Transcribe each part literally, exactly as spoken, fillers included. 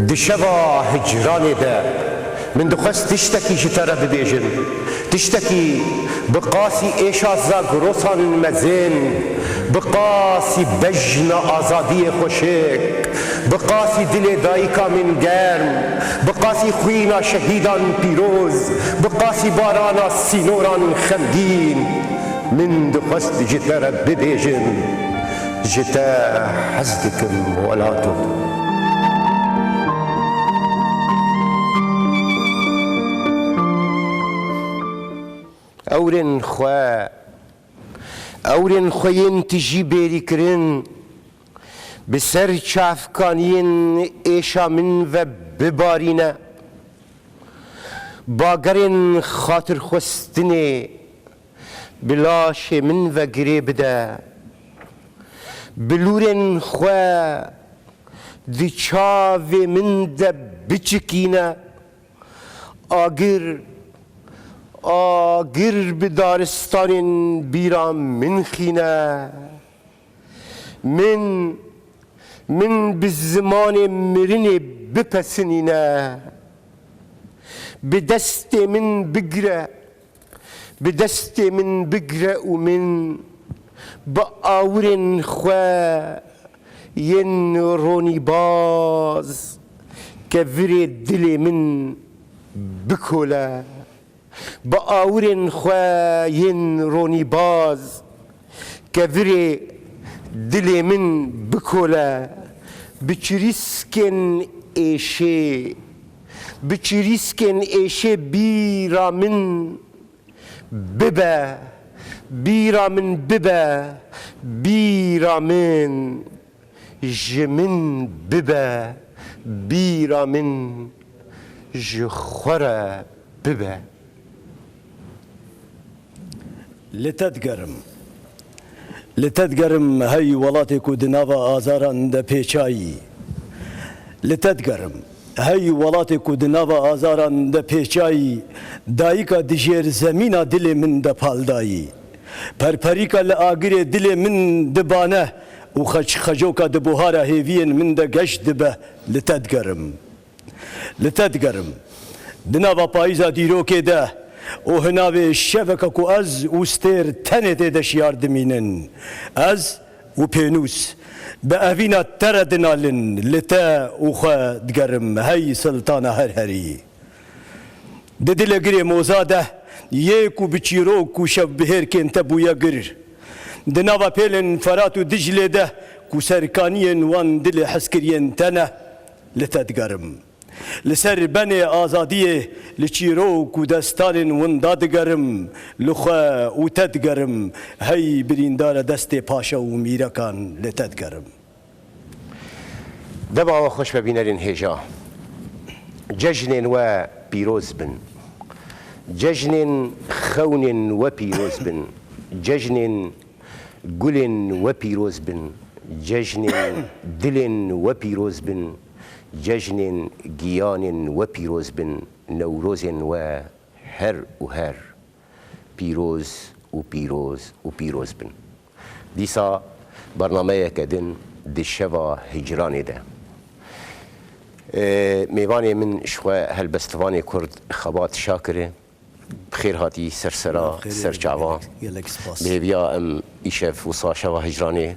Di şeva hicranê de min dixwest tiştekî ji te re bibêjim. Tiştekî bi qasî êşa zagrosan mezin, bi qasî bejna azadiyê xweşik, bi qasî dilê dayika min germ, bi qasî xwîna şehîdan pîroz, bi qasî barana sînoran xemgîn, min dixwest ji te re bibêjim. Ji te hez dikim welato. Ewrên xwe, ewrên xwe yên tijî bêrî kirin, bi ser çavkaniyên êşa min ve bibarîne. Bagerên xatirxwestinê bi laşê min ve girê bide. Bilûrên xwe di çavê min de biçikîne. Agir, agir bi daristanên bîra min xîne. Min, min bi zimanê mirinê bipesinîne. Bi destê min bigire, bi destê min bigire û min bi awirên xwe yên ronîbaz kevirê dilê min bikole. Bi awirên xwe yên ronîbaz kevirê dilê min bikole, bi çirîskên êşê, bi çirîskên êşê bîra min bibe, bîra min bibe, bîra min. Ji min bibe, bîra min ji xwe re bibe. Li te digerim. Li te digerim, hey welatê ku di nava azaran de pêçayî. Li te digerim, hey welatê ku di nava azaran de pêçayî, dayika di jêr zemîna dilê min de paldayî. Perperîka li agirê dilê min dibane û xeç-, xecoka di buhara hêviyên min de geş dibe, li te digerim. Li te digerim. Di nava payîza dîrokê de û hinavê şeveke ku ez û stêr tenê tê de şiyar dimînin. Ez û pênûs bi evîna te re dinalin, li te û xwe digerim, hey siltana her herî. Di dilê girê moza de yê ku bi çîrok û şevbihêrkên te bûye gir. Di nava pêlên Ferat û Diclê de ku serkaniyên wan dilê hezkiriyên te ne, li te digerim. Li ser benê azadiyê li çîrok û destanên winda digerim, li xwe û te digerim, hey birîndare destê paşa û mîrekan, li te digerim. Dema we xweş be bînerên hêja. Cejnên we pîroz bin. Cejnên xewnên we pîroz bin. Cejnên gulên we pîroz bin. Cejnên dilên we pîroz bin. Cejnên giyanên we pîroz bin. Newrozên we her û her pîroz û pîroz û pîroz bin. Dîsa bernameyeke din di şeva hicranê de. Ê, mêvanê min ji xwe helbestvanê Kurd Xebat Şakir e. Bi xêr hatî ser sera, ser çava. Gelek spas. Bi hêviya em îşev wisa şeva hicranê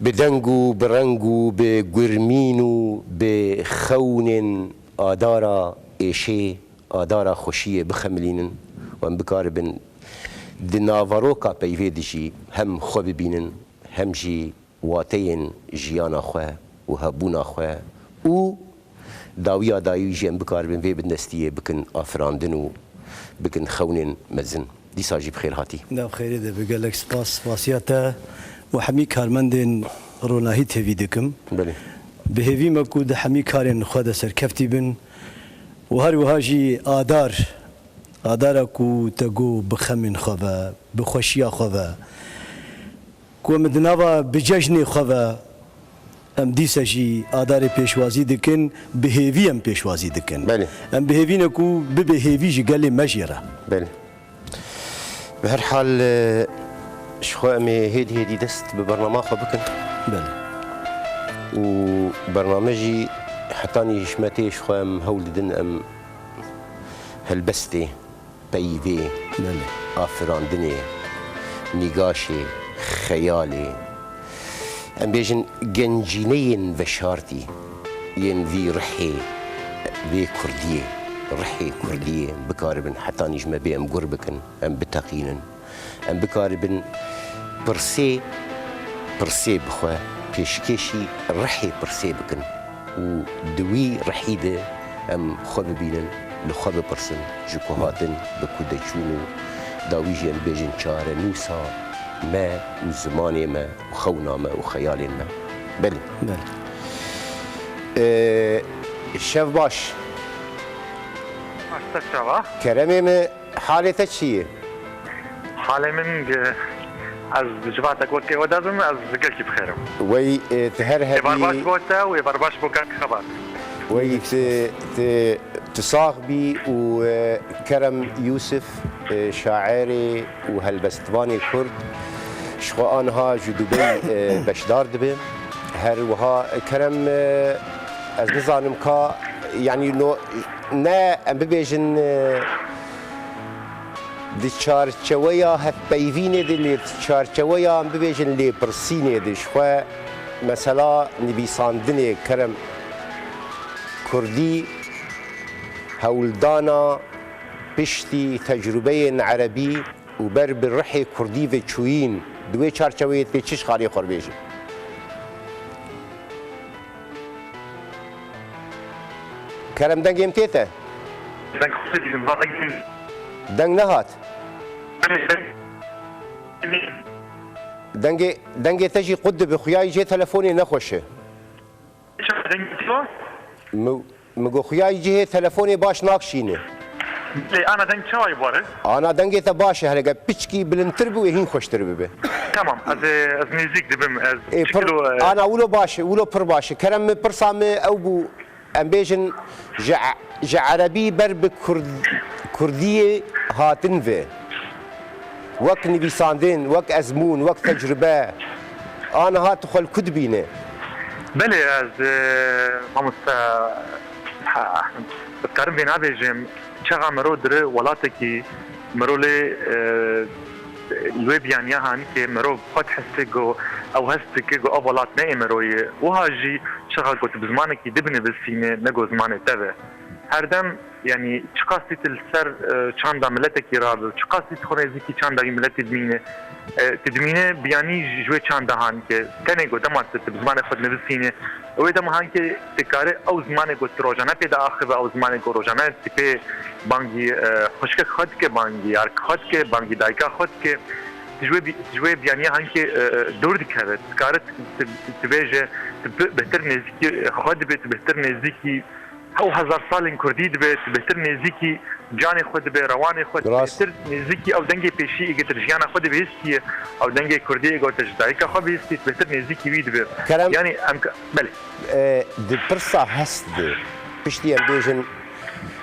bi deng û bi reng û bi gurmîn û bi xewnên adara êşê, adara xweşiyê bixemilînin û em bikaribin di naveroka peyvê de jî hem xwe bibînin, hem jî wateyên jiyana xwe û hebûna xwe û dawiya dawî jî em bikaribin vê bindestiyê bikin afirandin û bikin xewnên mezin. Dîsa jî bi xêr hatî. Nav xêrê de bi gelek spas, spasiya te û hemî karmendên Ronahî T V dikim. Belê. Bi hêvî me ku di hemî karên xwe de serkeftî bin û her wiha jî adar, adara ku te got bi xemên xwe ve, bi xweşiya xwe ve, ku em di nava bi cejnê xwe ve, em dîse jî adarê pêşwazî dikin, bi hêvî em pêşwazî dikin. Belê. Em bi hêvî ne ku bibe hêvî ji gelê me jê re. Belê. Bi her hal, e, ji xwe em ê hêdî hêdî dest bi bernama xwe bikin. Belê. Û bername jî Hetanî ji me tê ji xwe em hewl didin em helbestê, peyvê, Belê. afirandinê, nîgaşê, xeyalê, em bêjin gencîneyên veşartî yên vî rihê, vê kurdiyê, rihê kurdiyê em bikaribin hetanî ji me bê em gur bikin, em biteqînin. Em bikaribin pirsê, pirsê bi xwe pêşkêşî rihê pirsê bikin û di wî rihî de em xwe bibînin, li xwe bipirsin, ji ku hatin, bi ku de çûn û dawî jî em bêjin çarenûsa me û zimanê me û xewna me û xeyalên me. Belê. Belê. Ee, şev baş. Baş, te çawa? Keremê me, halê te çi ye? Halê min, e, ez bi civata gotkê we dazim, ez gelkî bi xêr im. Wey, e, tu her hebî. Êvar baş bo te û êvar baş bo kak Xebat. Wey, tu, tu, tu sax bî û, e, Kerem Yûsif, e, şairê û helbestvanê Kurd, ji xwe aniha ji Dubey, e, beşdar dibe. Her wiha, e, Kerem, e, ez nizanim ka, yanî no, ne, em bibêjin, e, di çarçeweya hevpeyvînê de, lê di çarçeweya, em bibêjin, lêpirsînê de ji xwe mesela nivîsandinê Kerem Kurdî, hewldana piştî tecrûbeyên erebî û ber bi rihê Kurdî ve çûyîn, di wê çarçeweyê tê çi ji xalê xwe bêjin? Kerem, dengê min tê te? Deng xwe dînim, va deng min. Deng nehat. Deng, deng. Dengê, dengê te jî qut dibe, xuya yî cihê telefonê nexweş e. Çawa deng diyo? Min, min got xuya yî cihê telefonê baş nakşîne. Lê ana deng çawa yî bore? Ana dengê te baş e, herege piçkî bilindtir bû, hîn xweştir bibe. Tamam, ez, ez nêzîk dibim, ez Ê, pir, çikilo, e, ana wilo baş e, wilo pir baş e. Kerem min pirsa min ew bû, em bêjin ji, ji erebî ber bi kurd, kurdiyê hatin ve. Wek nivîsandin, wek ezmûn, wek tecrube. Aniha tu xwe li ku dibîne? Belê, ez, e, mamoste, ha, dikarim vê nabêjim, çaxa mero dire welatekî, mero lê, e, li wê biyaniya hanîkê mero xwe dihese ku ew hest dike ku ev welat ne ê mero ye. Wiha jî çaxa ku tu bi zimanekî din binivîsîne, ne ku zimanê te be. Herdem, yanî çiqasî tu li ser, e, çanda miletekî rabe, çiqasî tu xwe nêzîkî çanda wî miletî dimîne, e, tu dimîne biyanî ji wê çanda hanîkê. Tenê ku dema tu, tu bi zimanê xwe dinivîsîne, wê dema hanîkê tu kare ew zimanê ku tu rojane pê diaxive, ew zimanê ku rojane tu pê bangî, e, xwişkek xwe dike, bangî yark xwe dike, bangî dayika xwe dike. Tu ji wê bi-, ji wê biyaniya hanîkê, e, e, dûr dikeve. Tu kare tu, tu, tu bêje, tu bi-, bêhtir nêzîkî xwe dibe, tu bêhtir nêzîkî Ew hezar salên kurdî dibe, tu bêhtir nêzîkî canê xwe dibe, rewanê xwe, tu Rast. bêhtir nêzîkî ew dengê pêşî êgê tu ji jiyana xwe de bihîstiye, ew dengê kurdî êgo tu ji dayika xwe bihîstiye, tu bêhtir nêzîkî wî dibe. Kerem, Yanî em ka-, belê. e, di pirsa hest de, piştî em bêjin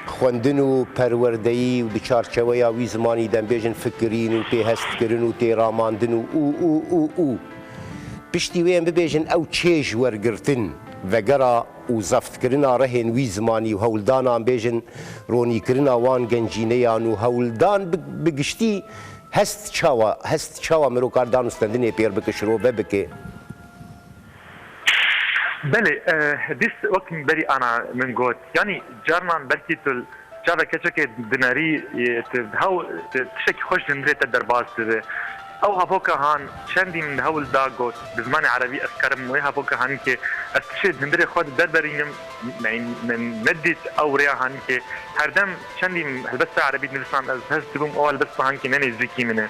xwendin û perwerdeyî û di çarçeweya wî zimanî de em bêjin fikirîn û tê hestkirin û tê ramandin û, û, û, û, û. Piştî wê em bibêjin ew çêj wergirtin, vegera û zeftkirina rihên wî zimanî û hewldana, em bêjin, ronîkirina wan gencîneyan û hewldan bi, bi giştî hest çawa, hest çawa mirov kar danûstendinê pêr bike, şirove bike? Belê, e, dîst wek berî ana min got, yanî carnan belkî tu Çavê keçekê dinerî, e, tu hew, tu tiştekî xweş li hundirê te derbas dibe. Ew hevoka han çendî min hewl da got, bi zimanê erebî ez karim wê hevoka hanîkê ez tiştê di hundirê xwe de derberînim, me, me nedît ew rêya hanîkê. Herdem çendî min helbesta erebî dinivîsand, ez hez dibûm ew helbesta hanîkê ne nêzîkî min e.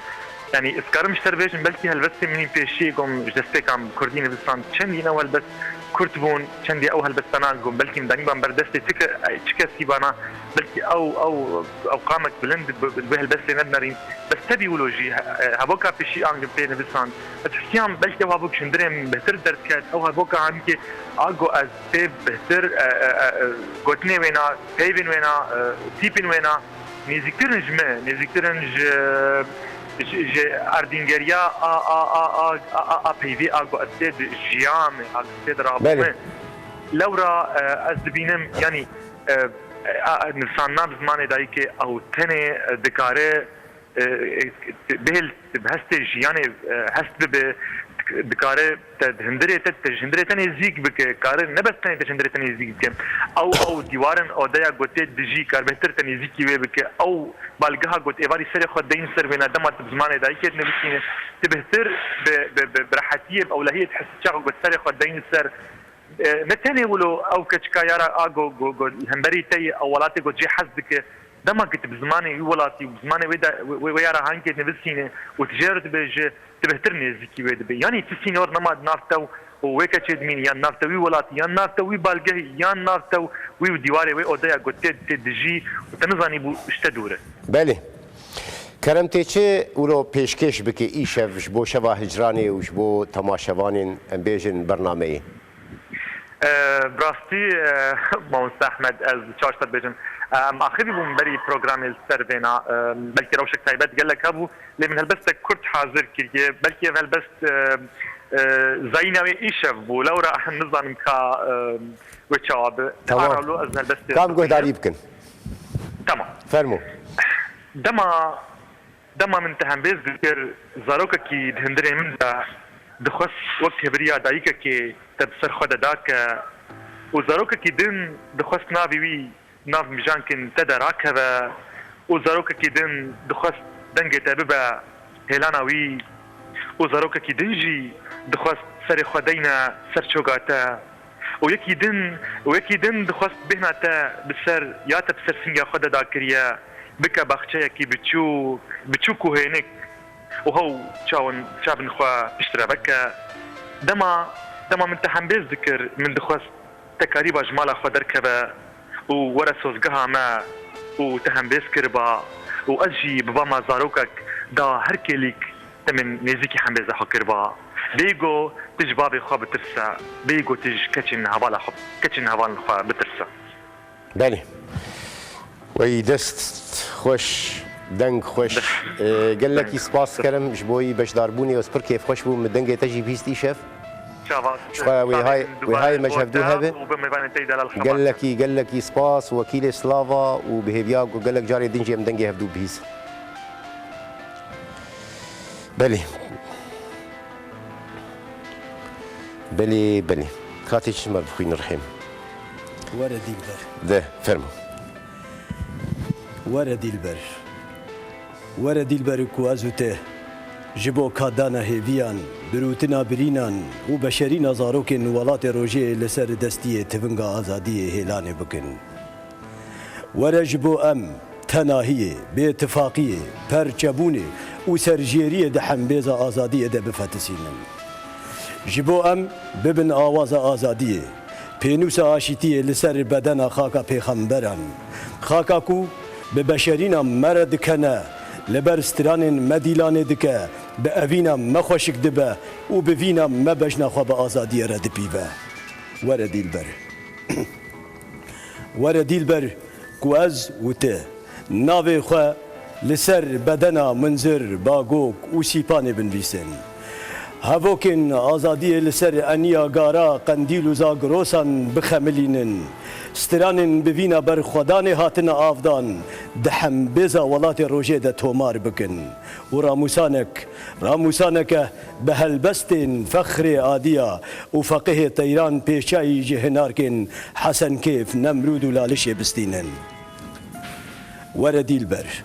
Yanî, ez karim ji te re bêjim, belkî helbestê min ên pêşî, gom, ji destpêkan bi kurdî nivîsand, çendî ew helbest kurt bûn, çendî ew helbestana, gom, belkî min danîban ber destê çi ke-, çi kesî bana, belkî ew, ew, ew qamek bilind bi, bi, bi helbestê nedinerîn. Bes tevî wilo jî, he-, hevoka pêşî an pê nivîsand. Ez hestiyam, belkî ew hevok ji hundirê min bêhtir derdiket, ew hevoka hanîkê a go ez pê bêhtir, e, e, e, e, gotinê wêna, peyvên wêna, e, tîpên wêna, nêzîktir in ji me, nêzîktir in ji, ji, ji erdîngeriya a, a, a peyvê a ku ez tê di jiyame, a ku ez tê di rabûme. Belê. Lewra, e, ez dibînim, yanî, e, e, nivîsandina bi zimanê dayikê ew tenê, e, dikare, e, e, bihêl bi hestê jiyanê, e, hest bibe, dikare te di hundirê te, te ji hundirê te nêzîk bike, kare ne bes tenê te ji hundirê te nêzîk bike. Ew, ew dîwarên odeya ku tê dijî, kar bêhtir te nêzîkî wê bike. Ew balgeha ku êvarî serê xwe deyîn ser wêna dema tu bi zimanê dayikê dinivîsînî, tu bêhtir bi, bi, bi, bi rehetiyê, bi ewlehiyê dihis çaxa ku serê xwe deyîn ser, e, ne tenê wilo ew keçika ya ra a go, go, go li hemberî te ye, ew welatê go cê hez dike, dema ku tu bi zimanê wî welatî û bi zimanê wê de, wê, wê, wê ya ra hangê nivîsîne û tu jê re dibêje, tu bêhtir nêzîkî wê dibê. Yanî tu sînor nema di nav te û wê keçê dimînî, yan nav te wî welatî, yan nav te wî balgehî, yan nav te wî û dîwarê wê odeya ku tê, tê dijî û te nizanî bû ji te dûr e. Belê. Kerem tê çi wilo pêşkêş bike îşev ji bo şeva hicranê û ji bo temaşevanên, em bêjin, bernameyê? E, bi rastî, e, mamoste Ehmed, ez çawa ji te dibêjim. E, em axivî bûn berî programê li ser vêna. E, belkî rewşek taybet gelek hebû, lê min helbestek kurt hazir kiriye. Belkî ev helbest, e, e, zayîna wê îşev bû. Lewra nizanim ka, e, wê çawa bi. Tamam. Ara lo ez helbestê Kam guhdarî bikin? Tamam. Fermo. Dema Dema min te hembêz dikir, zarokekî di hundirê min de dixwest wek hevriya dayikekê te bi ser xwe de dake û zarokekî din dixwest navê wî nav mijankên te de rakeve û zarokekî din dixwest dengê te bibe hêlana wî û zarokekî din jî dixwest serê xwe deyne ser çoga te. Û yekî din, û yekî din dixwest bêhna te bi ser, ya te bi ser singa xwe de dakiriye, bike baxçeyekî biçûk, biçûk û hênik û hew çawin, çavin xwe piştre veke. Dema, dema min te hembêz dikir, min dixwest te karîba ji mala xwe derkeve û were sozgeha me û te hembêz kiriba û ez jî bibama zarokek da her kêlîk te min nêzîkî hembêza xwe kiriba. Bêgo tu ji bavê xwe bitirse, bêgo tu ji keçên hevala xwe, keçên hevalên xwe bitirse. Belê. Wey dest xweş, deng xweş. Dest. Ee, gelekî Deng. spas dikim ji bo yî beşdarbûnê, ez pir kêfxweş bûm, min dengê te jî bihîst îşev. Çava. Ji xwe wê hay, wê hay me ji hevdû hebe. Û bi mêvanê te yî delal xebat. Gelekî, gelekî spas, wekîlê Slava û bi hêviya ku gelek carê din jî em dengê hevdû bihîzin. Belê. Belê, belê. Katê çi me bixwînin rihê min. Were dîlber. De, fermo. Were dîlber. Were dîlber ku ez û te ji bo katdana hêviyan, birûtina birînan û beşerîna zarokên welatê rojê li ser destiyê tivinga azadiyê hêlanê bikin. Were ji bo em tenahiyê, bêtifaqiyê, perçebûnê û serjêriyê di hembêza azadiyê de bifetisînin. Ji bo em bibin awaza azadiyê, pênûsa aşîtiyê li ser bedena xaka pêxemberan, xaka ku bi beşerîna me re dikene, li ber stranên me dîlanê dike, bi evîna me xweşik dibe û bi vîna me bejna xwe bi azadiyê re dipîve. Were dîlber. Were dîlber ku ez û te navê xwe li ser bedena Munzir, Bagok û Sîpanê binivîsin. Hevokên azadiyê li ser eniya gara Qendîl û Zagirosan bixemilînin. Stranên bi vîna berxwedanê hatine avdan, di hembêza welatê rojê de tomar bikin. Û ramûsanek, ramûsaneke bi helbestên Fexrê Adiya û Feqihê Teyran Pêşayî ji hinarkên Hesen Kêf, Nemrûd û Lalişê bistînin. Were dîlber.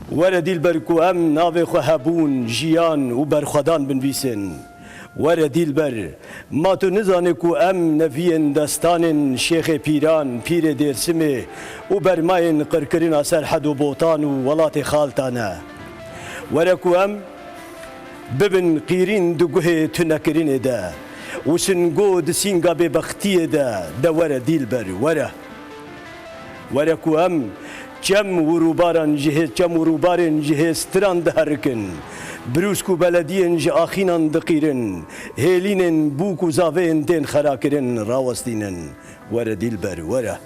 Were dîlber ku em navê xwe hebûn, jiyan û berxwedan binivîsin. Were dîlber, ma tu nizanî ku em neviyên destanên Şêxê Pîran, Pîrê Dêrsimê û bermayên qirkirina Serhed û Botan û welatê Xalta ne? Were ku em bibin qîrîn di guhê tunekirinê de û singo di sînga bêbextiyê de, de were dîlber, were. Were ku em çem û rûbaran ji hê, çem û rûbarên ji hêstiran diherikin, brûsk û belediyên ji axînan diqîrin, hêlînên bûk û zaveyên tên xerakirin rawestînin. Were dîlber, were.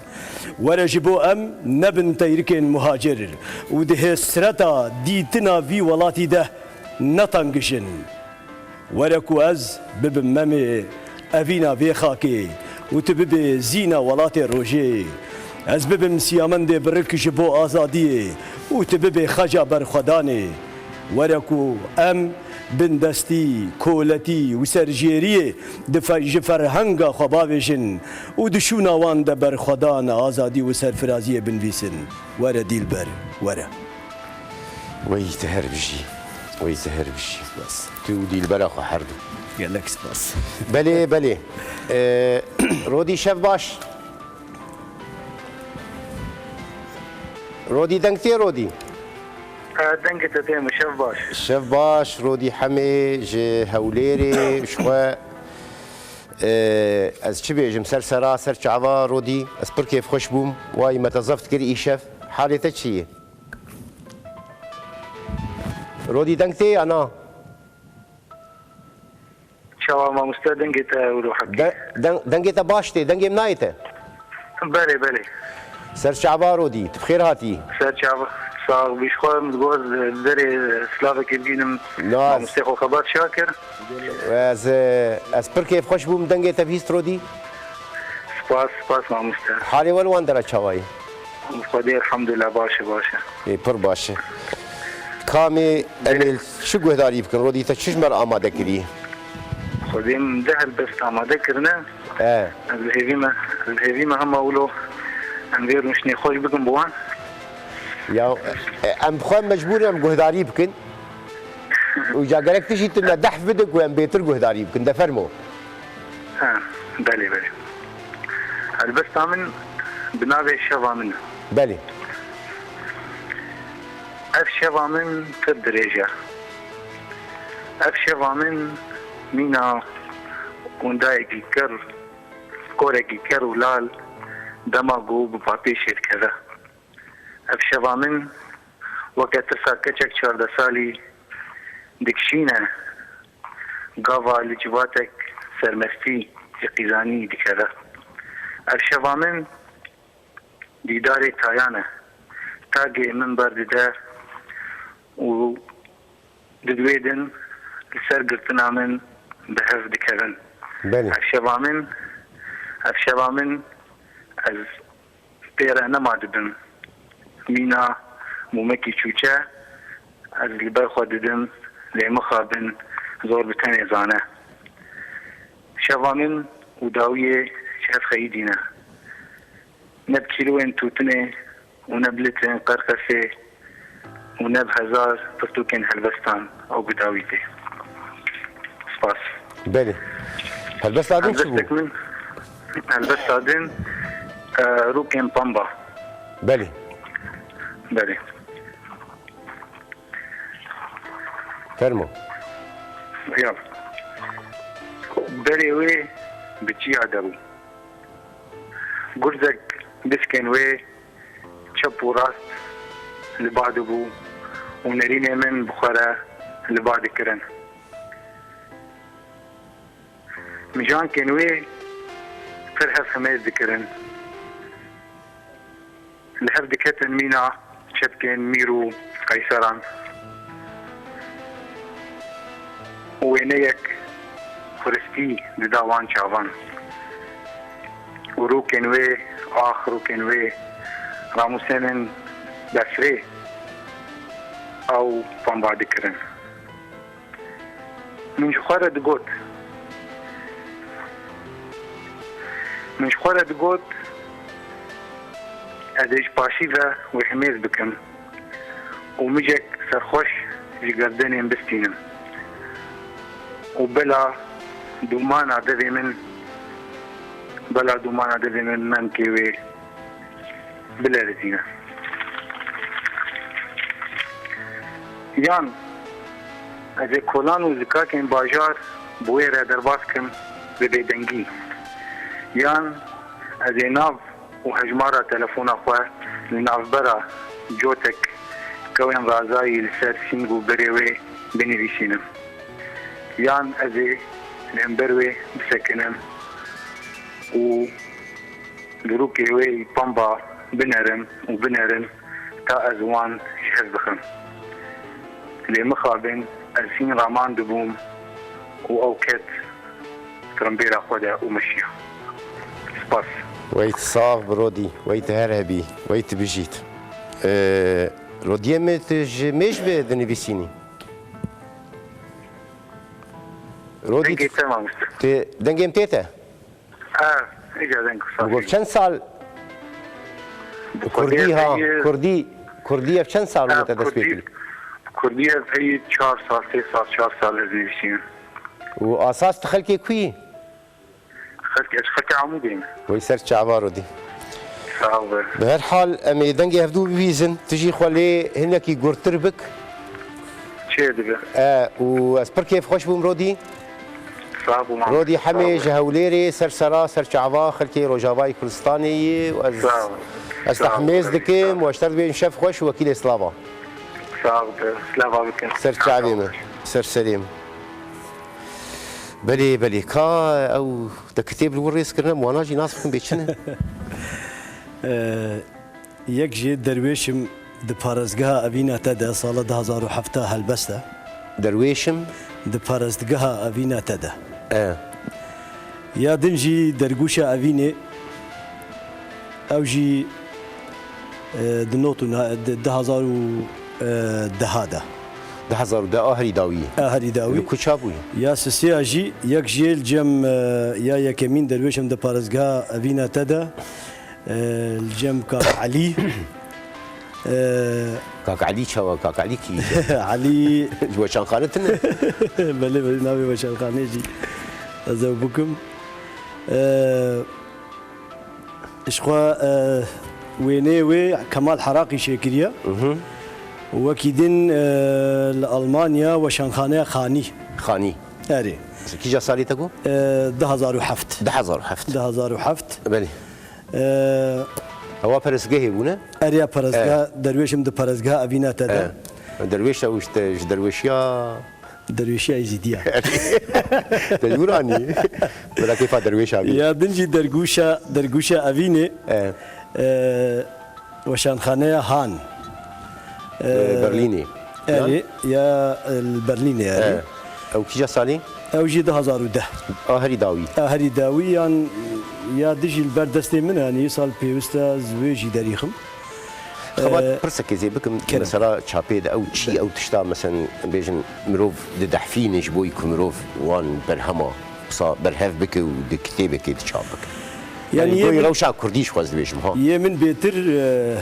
Were ji bo em nebin teyrikên muhacir û di hêsreta dîtina vî welatî de netangijin. Were ku ez bibim memê evîna vê xakê û tu bibê zîna welatê rojê. Ez bibim siyamendê birik ji bo azadiyê û tu bibê xeca berxwedanê. Were ku em bindestî, koletî û serjêriyê di fe-, ji ferhenga xwe bavêjin û di şûna wan de berxwedan, azadî û serfiraziyê binivîsin. Were Dîlber, were. Wey te her bijî. Wey te her bijî. Spas. Tu û Dîlbera xwe her du. Gelek spas. Belê, belê. Ee, Rodî, şev baş. Rodî, deng tê Rodî? E, dengê te tê min, şev baş. Şev baş, Rodî Hemê ji Hewlêrê, ji xwe, e, ez çi bêjim, ser sera, ser çava Rodî, ez pir kêfxweş bûm, wayî me te zeft kir îşev. Halê te çi ye? Rodî, deng tê ya na? Çawa mamoste, dengê te wilo heqî? De-, deng-, dengê te baş tê, dengê min nayê te? Belê, belê. Ser çava Rodî, tu bi xêr hatî. Ser çava, sax bî, ji xwe min digot, derê slavekê bigînim, mamoste xwe xebat Şakir. Ez, e, ez pir kêfxweş bûm, dengê te bihîst Rodî. Spas, spas mamoste. Halê we li wan dera çawa ye? Xwedê elhamdulillah baş e, baş e. Ê, pir baş e. Kamê em ê çi guhdarî bikin? Rodî te çi ji me re amade kirî? Xwedê min de helbest amade kirine. E. Ez bi hêvî me, ez bi hêvî me hema wilo em vê rûniştinê xweş bikin bi wan. Ya, e, em bi xwe mecbûr in em guhdarî bikin. Û ca gerek tu jî tu me dehf bide ku em bêtir guhdarî bikin. De fermo. Ha, belê, belê. Helbesta min bi navê Şeva Min e. Belê. Ev şeva min pir dirêj e. Ev şeva min mîna windayekî ker, korekî ker û lal dema ku bi papêşê dikeve. Ev şeva min weke tirsa keçek çardeh salî dikişîne gava li civatek sermestî ji qîzanî dikeve. Ev şeva min dîdarê tayan e. Tagê min berdide û di wê din li ser girtina min bi hev dikevin. Belê. Ev şeva min, ev şeva min ez pê re nema dibim. Mîna mûmekî çûçe ez li ber xwe didim, lê mixabin zor bi tenê zane. Şeva min û dawiyê ji hev xeyidî ne. Ne bi kîloyên tûtinê û ne bi litrên qerqesê û ne bi hezar pirtûkên helbestan ew bi dawî tê. Spas. Belê. Helbesta din çi bû? Helbestek min, helbesta din, e, rûkên pemba. Belê. Belê. Fermo. Ya. Berê wê bi çiya de bû. Gurzek diskên wê çep û rast li ba dibû û nerînê min bi xwe re li ba dikirin. Mijankên wê pir hev himêz dikirin. Li hev diketin mîna çepkên mîr û qeyseran û wêneyek xuristî dida wan çavan. Û rûkên wê, ax, rûkên wê ramûsênên befrê ew pemba dikirin. Min ji xwe re digot, min ji xwe re digot, ez ê ji paşî ve wê himêz bikim û mijek serxweş ji gerdenên bistînim û bela dûmana devê min, bela dûmana devê min menkê wê bilerizîne. Yan ez ê kolan û zikakên bajar bi wê re derbas kim bi bêdengî. Yan ez ê nav û hejmara telefona xwe li navbera cotek kewên razayî li ser sîng û berê wê binivîsînim. Yan ez ê li hember wê bisekinim û li rûkê wê yî pemba binerim û binerim ta ez wan ji hev bixim. Lê mixabin ez hîn raman dibûm û ew ket tirimbêra xwe de û meşiya. Pas. Wey tu sax bi Rodî, wey tu her hebî, wey tu bijît. Ee, Rodiyê min, tu ji mêj ve dinivîsînî? Rodî, dengê te mamoste. Tu dengê min tê te? Ha, îca deng safî. Çend sal Kurdî ha, Kurdî, Kurdî ev çend sal te dest pê kir? Kurdî ev heyî çar sal, sê sal, çar sal ez nivîsînim. Û asas tu xelkê ku yî? Xelk, ez xelkê Amûdê me. Wey ser çava Rodî. Sağ ol. Bi her hal em ê dengê hevdû bibîzin. Tu jî xwe lê hinekî gurtir bik. Çê dibe. E, û ez pir kêfxweş bûm Rodî. Sağ ol. Rodî Hemê ji Hewlêrê, ser sera, ser çava xelkê Rojavayê Kurdistanê yî. Û ez, ez te hemêz dikim, we ji te dibêjim şev xweş û wekîlê slava. Sağ ol. Slava bikin. Ser çavê min, ser serê min. Belê, belê. Ka ew te kitêb li wir rêz kirine, em wana jî nas bikin bê çi ne? Ee, yek jê derwêşim di parêzgeha evîna te de sala du hazar û heft helbest e. Derwêşim? Di parêzgeha evîna te de. E. Ya din jî dergûşa evînê, ew jî, e, di not û na-, di du hazar û deha de. Du hazar û deh a herî dawî. A herî dawî. Li ku çap bûye? Ya sisiya jî yek jê li cem, e, ya yekemîn derwêşim di parêzgeha evîna te de, e, li cem Kak Elî. E, Kak Elî çawa? Kak Elî kî? Elî. Ji weşanxane tune? Belê, belê, navê weşanxanê jî ez ew bikim. E, Ji xwe, e, wêneyê wê Kemal Heraqî çêkiriye. Mhm. Û wekî din, e, li Almanya weşanxaneya Xanî. Xanî. Erê. Kîja salî te got? E, du hazar û heft. Du hazar û heft. Du hazar û heft. Belê. E, Ewa perestgehê bûne? Eriya perestgeha, e, derwêşim di perestgeha evîna te de. E. Derwêşa û işte ji derwêşiya Derwêşiya Êzîdiya. Te ji wir anî? Bila kêfa derwêşa bî. Ya din jî dergûşa, dergûşa evînê, e, e, weşanxaneya Han. E, Berlînê. Erê, ya, e, li Berlînê, erê. E, ew kîja salî? Ew jî du hazar û deh. A herî dawî. A herî dawî yan ya din jî li ber destê min e, yanî îsal pêwist e ez wê jî derîxim. Xebat, e, pirsekê zê bikim, kere. Mesela çapê de ew çi, de, ew tişta, mesela, bêjin, mirov didehfîne ji bo ku mirov wan berhema wisa berhev bike û di kitêbekê de çap bike. Yanî, yanî, yê goyê min, rewşa kurdî ji xwe ez dibêjim, ha. Yê min bêtir, e,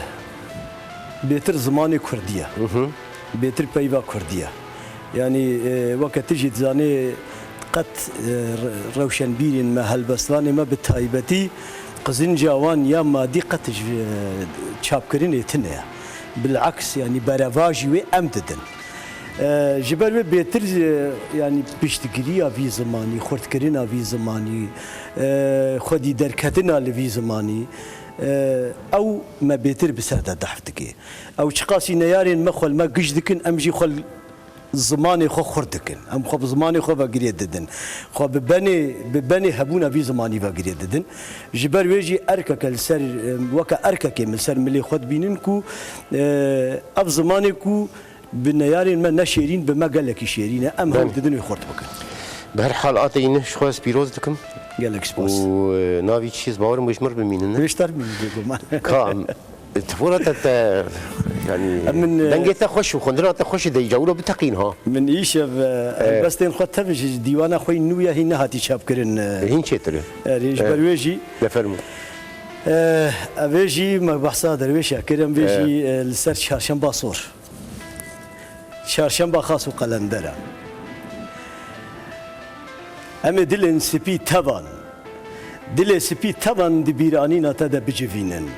bêtir zimanê kurdî ye. Hı hı. Bêtir peyva kurdî ye. Yanî, e, weke tu jî dizanê, qet, e, re-, rewşenbîrên me, helbestvanê me bi taybetî qizinca wan ya madî qet ji, e, çapkirinê tune ye. Bileks, yanî berevajî wê em didin. E, ji ber wê bêtir, e, yanî piştgiriya vî zimanî, xurtkirina vî zimanî, e, xwedî derketina li vî zimanî, e, ew me bêtir bi ser de dehf dike. Ew çiqasî neyarên me xwe li me giş dikin, em jî xwe li zimanê xwe xurt dikin. Em xwe bi zimanê xwe ve girê didin. Xwe bi benê, bi benê hebûna vî zimanî ve girê didin. Ji ber wê jî erkeke li ser, weke erkekê min li ser milê xwe dibînin ku, e, ev zimanê ku bi neyarên me ne şêrîn, bi me gelekî şêrîn e. Em hewl didin wê xurt bikin. Bi her hal, a te yî neh ji xwe ez pîroz dikim. Gelek spas. Û, e, navî çi, ez bawer im wê ji min re bimînin, ne? Wê ji te re bimînin, bêguman. Ka em, e, tifora te, te, yanî, em min, e, dengê te xweş û xwendina te xweş e, de îca wilo biteqîn ha. Min îşev, e, e, helbestên xwe tev ji dîwana xwe yî nû ya hîn nehatî çapkirin, e. Hîn çêtir e. Erê, ji ber wê jî. De fermo. E, ev ê jî me behsa derwêşa kir, em vê jî, e, li ser Çarşemba Sor. Çarşemba xas û qelendera. Em ê dilên spî tevan, dilê spî tevan di bîranîna te de bicivînin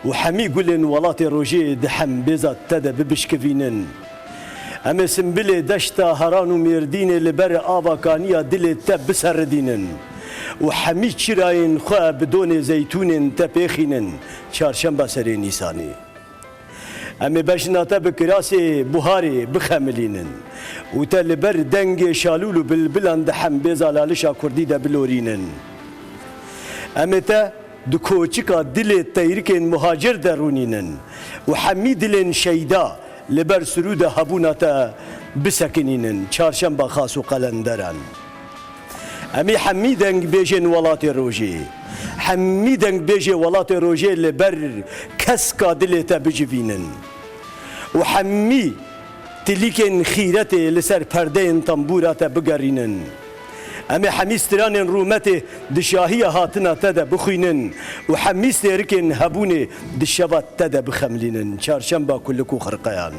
û hemî gulên welatê rojê di hembêza te de bibişkivînin. Em ê simbilê deşta Heran û Mêrdînê li ber ava kaniya dilê te biseridînin û hemî çirayên xwe bi donê zeytûnên te pêxînin, çarşemba serê Nîsanê. Em ê bejna te bi kirasê buharê bixemilînin û te li ber dengê şalûl û bilbilan di hembêza lalişa kurdî de bilorînin. Em ê te di koçika dilê teyrikên muhacir de rûnînin û hemî dilên şeyda li ber sirûda hebûna te bisekinînin, çarşemba xas û qelenderan. Em ê hemî dengbêjên welatê rojê, Hemî dengbêjê welatê rojê li ber keska dilê te bicivînin û hemî tilîkên xîretê li ser perdeyên tembûra te bigerînin. Em ê hemî stranên rûmetê di şahiya hatina te de bixwînin û hemî stêrikên hebûnê di şeva te de bixemilînin. Çarşemba kulik û xirqeyan.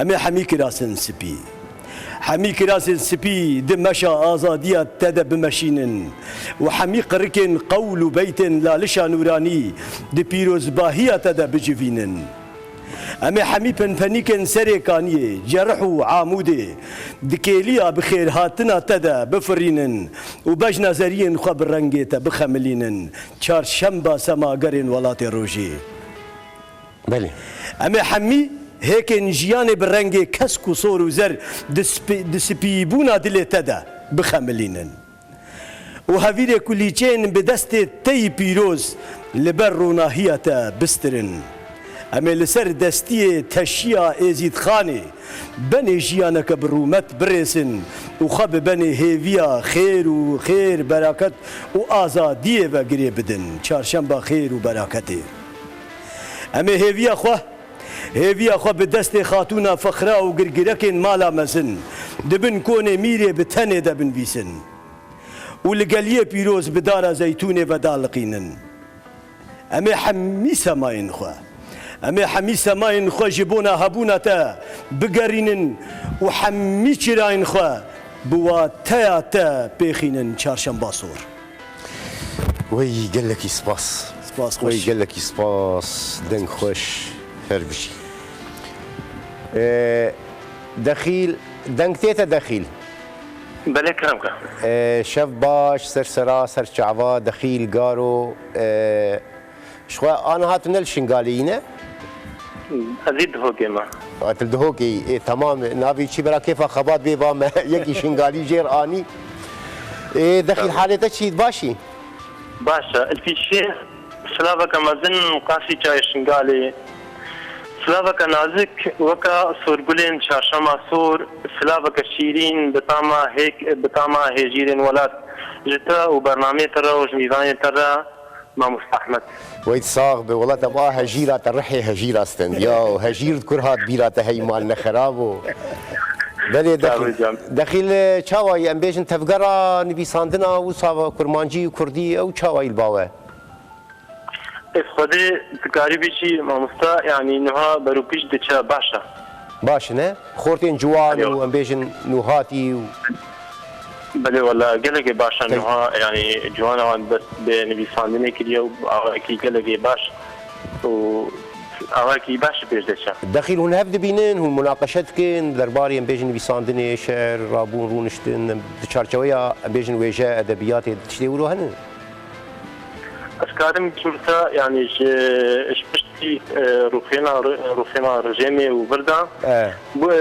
Em ê hemî kirasên spî, hemî kirasên spî di meşa azadiya te de bimeşînin û hemî qirikên qewl û beytên Lalişa Nûranî di pîrozbahiya te de bicivînin. Em ê hemî penpenîkên Serê Kaniyê, Cerih û Amûdê di kêliya bi xêrhatina te de bifirînin û bejna zeriyên xwe bi rengê te bixemilînin. Çarşemba semagerên welatê rojê. Belê. Em ê hemî hêkên jiyanê bi rengê kesk û sor û zer di spi-, di spîbûna dilê te de bixemilînin. Û hevîrê kulîçeyên bi destê te yî pîroz li ber ronahiya te bistirin. Em ê li ser destiyê teşiya Êzîdxanê benê jiyaneke bi rûmet birêsin û xwe bi benê hêviya xêr û xêr, beraket û azadiyê ve girê bidin. Çarşemba xêr û beraketê. Em ê hêviya xwe, hêviya xwe bi destê xatûna fexra û girgirekên mala mezin di bin konê mîrê bi tenê de binivîsin û li geliyê pîroz bi dara zeytûnê vedaliqînin. Em ê hemî semayên xwe, em ê hemî semayên xwe ji bona hebûna te bigerînin û hemî çirayên xwe bi wateya te pêxînin. Çarşemba sor. Wey gelekî spas. Spas xweş. Wey gelekî spas. Deng xweş. Her bijî. Ee, Dexîl, deng tê te Dexîl? Belê, kerem ke. Ee, şev baş, ser sera, ser çava, Dexîl, Garo, ee, ji xwe aniha tu ne li Şingalê yî ne? Ez ê Dihokê me. A, tu li Dihokê yî. Ê, temam. Navê çi bera kêfa xebat bê ba me. Yekî Şingalî jêr anî. Ê, Dexîl, halê te çî, baş î? Baş e. Li pêşî silaveke mezin qasî çayê Şingalê. Silaveke nazik weke sorgulên çarşema sor. Silaveke şîrîn bi tama hêk, bi tama hêjîrên welat. Ji te û bernameyê te re û ji mêvanên te re. Mamoste Ahmed. Wey sax be, wela te va hejîra te rihê hejîra stend. Ya, hejîr di kur hat bîra te hey mal ne xerab o. Belê Dexîl. Sağ ol can. Dexîl, e, çawa yî, em bêjin tevgera nivîsandina wisa kurmancî û kurdî ew çawa yî li ba we? Ez xwedê dikarî bêjî mamoste, yanî niha berûpîş diçe baş e. Baş e ne? Xortên ciwan û em bêjin nûhatî û Belê wela gelekê baş e niha, yanî ciwana wan dest bi nivîsandinê kiriye û awayekî gelekê baş û awayekî baş pêş diçe. Dexîl hûn hev dibînin, hûn munaqeşe dikin derbarê em bêjin nivîsandinê, şer, rabûn, rûniştin, di çarçeweya em bêjin wêje, edebiyatê, tiştê wilo hene? Ez karim bêjim te, yanî ji, ji piştî, e, rûxêna, rûxêna rejêmê û vir de, e, bû,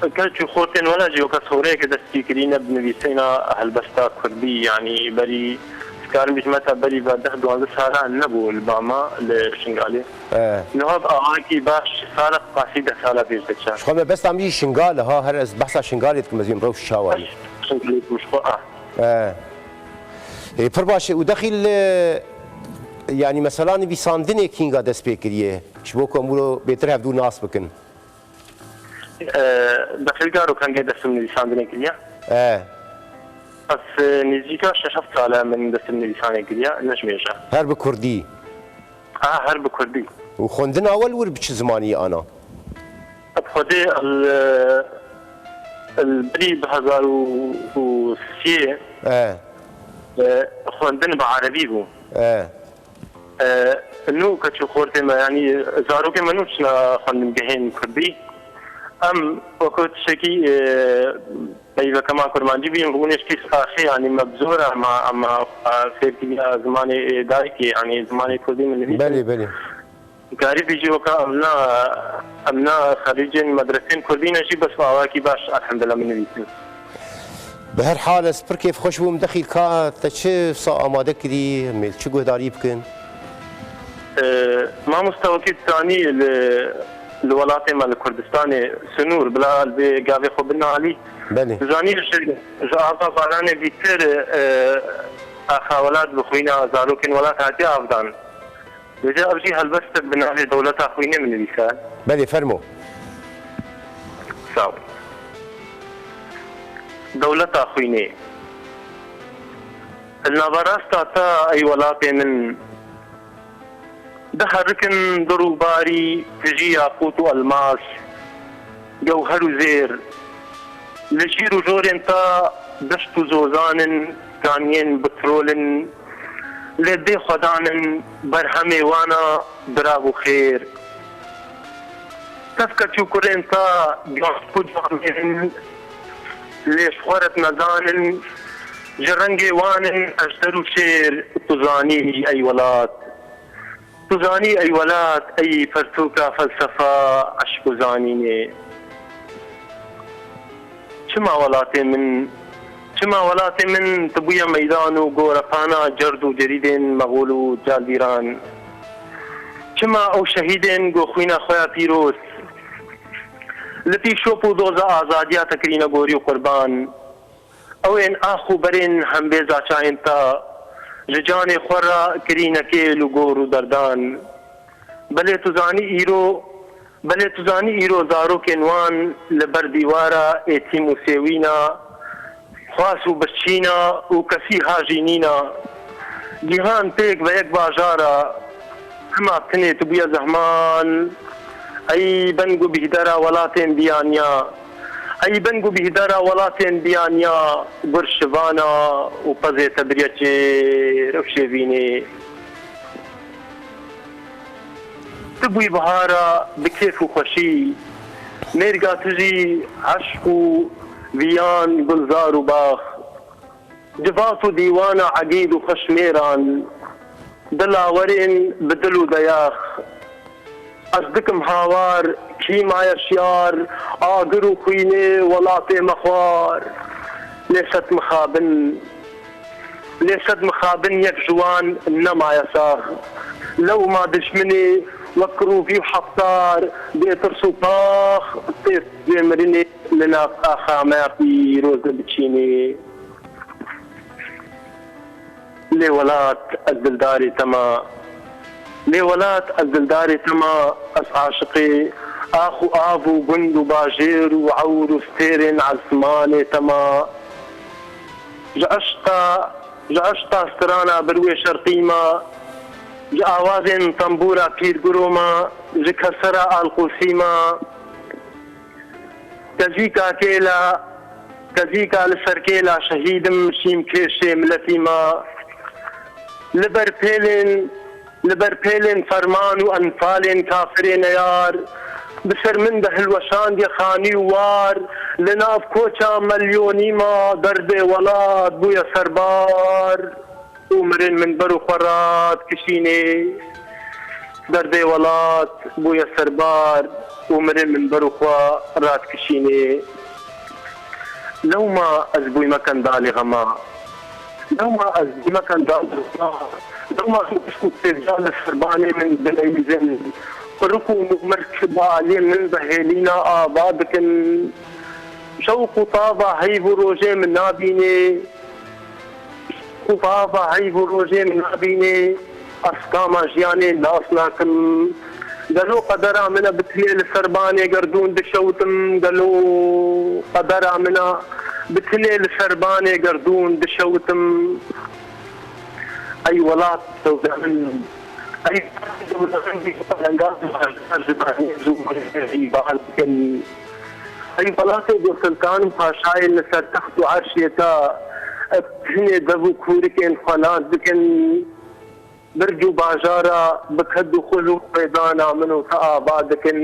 e, keç û xortên wela jî weke soreyeke destpêkirî ne bi nivîsîna helbesta kurdî, yanî berî ez karim bêjim te berî ve deh duwazdeh sala nebû li ba me li Şingalê. E. Niha bi awakî baş sala qasî deh sala pêş diçe. Ji xwe mebesta min jî Şingal e ha, her ez behsa Şingalê dikim, ez ê rewş çawa ye. Şingalê dikim ji xwe, a. E. Ê, pir baş e. Û Dexîl, e, yanî mesela nivîsandinê kînga dest pê kiriye? Ji bo ku em wilo bêtir hevdû nas bikin. E, Dexîl Garo kengê dest bi nivîsandinê kiriye? E. Ez, e, nêzîka şeş heft sal e min dest bi nivîsanê kiriye, ne ji mêj e. Her bi kurdî? A, her bi kurdî. Û xwendina we li wir bi çi zimanî ana? Bi xwedê li, li berî bi hezar û sê, e, xwendin bi erebî bû. E. E, nû keç û xortê me, yanî zarokê me nû çine xwendingehên kurdî. Em wekî tiştekî, e, peyveke me kurmancî bîn, rûniştî saxî, yanî me bi zor e, me, em, e, fêr kiriye zimanê, e, dayikê, yanî zimanê kurdî min nivîsî. Belê, belê. Karî bêjî weka em ne, em ne xerîcên medresên kurdî ne jî, bes bi awakî baş, elhemdulillah, min nivîsî. Bi her hal ez pir kêfxweş bûm, Dexîl, ka te çi wisa amade kirî, em ê li çi guhdarî bikin? E, mamoste, wekî tu zanî, li, li welatê me, li Kurdistanê, sinûr bila li vê gavê xwe bin alî. Belê. Tu zanî, ji, ji ava baranê bîtir, e, Axa welat bi xwîna zarokên welat hatiye avdan. Vêca ev jî helbestek bi navê Dewleta Xwînê min nivîse. Belê, fermo. Sağ ol. Dewleta Xwînê. Li naverasta te ey welatê min, diherikin dur û barî tijî yaqût û elmas, gewher û zêr. Li şîr û jorên te deşt û zozan in, kaniyên petrol in, lê bê xwedan in, berhemê wana birav û xêr. Tevke çûkurên te giyanşik û camêr in, lê ji xwe re dine zanin, ji rengê wan in ejder û şêr. Tu zanî ey welat, tu zanî ey welat, ey pertûka felsefa, eşq û zanînê. Çima welatê min, çima welatê min tu bûye meydan û gorepana cerd û cerîdên mexûl û caldîran? Çima ew şehîdên ku xwîna xwe ya pîroz li pî şop û doza azadiya te kirîne gorî û qurban? Ew ên ax û berên hembêza çayên te ji canê xwe re kirîne kêl û gor û derdan. Belê tu zanî îro, belê tu zanî îro zarokên wan li ber dîwara êtîm û sêwîna, xwas û birçîna û kesî ha jî nîna. Cîhan pêk ve yek bajara, hema tinê tu bûye zehman. Ey beng û bîhdera welatên biyaniya, ey beng û bîhdera welatên biyaniya, gur şivana û pezê te biriye çêr ew şêvînê. Tu bûyî bihara bi kêf û xweşî, mêrga tu jî eşq û viyan, gulzar û bax. Civat û dîwana egîd û xweşmêran, dilawerên bi dil û deyax. Ez dikim hawar, kî maye şiyar, agir û xwînê welatê me xwar. Lê sed mixabin, lê sed mixabin yek ji wan nemaye sax. Lewma dijminê wek rovî û heftar bê tirs û pax tê, tê mirinê li nav axa me ya pîroz de diçînê. Lê welat ez dildarê te me. Lê welat ez dildarê te me. Ez aşiqê ax û av û gund û bajêr û ewr û stêrên ezmanê te me. Ji eşqa, ji eşqa strana birwê şerqî me, ji awazên tembûra pîrguro me, ji kesera alqûsî me. Tezîka kêla, tezîka li ser kêla şehîdim şîm kêşê miletî me. Li ber pêlên, li ber pêlên ferman û enfalên kafirê neyar, bi ser min de hilweşandiye xanî û war, li nav koça melyonî me derdê welat bûye serbar. Û mirin min ber û xwe radikişînê. Derdê welat bûye serbar û mirin min ber û xwe radikişînê. Lewma ez bûyme kendalê xema. Lewma ez bûyme kendalê xema. Lewma him eşq û sevda li serbanê min dileyîzin. Qurik û mirk bi aliyê min bi hêlîna ava dikin. Şewq û tava heyv û rojê min nabînê. Û tava heyv û rojê min nabînê, ez kama jiyanê nas nakim. Gelo qedera min e bi tinê li ser banê gerdûn dişewitim, gelo qedera min e bi tinê li ser banê gerdûn dişewitim. Ey welat dewle min, ey welat dewle min, bî pelengan û hejdar ji banê zû bal dikin. Ey welatê ku siltan û paşayên li ser text û erşê te, bi hinê dev û kûrikên xwe nas dikin, birc û bajara bi ked û xul û xwêdana min û te ava dikin.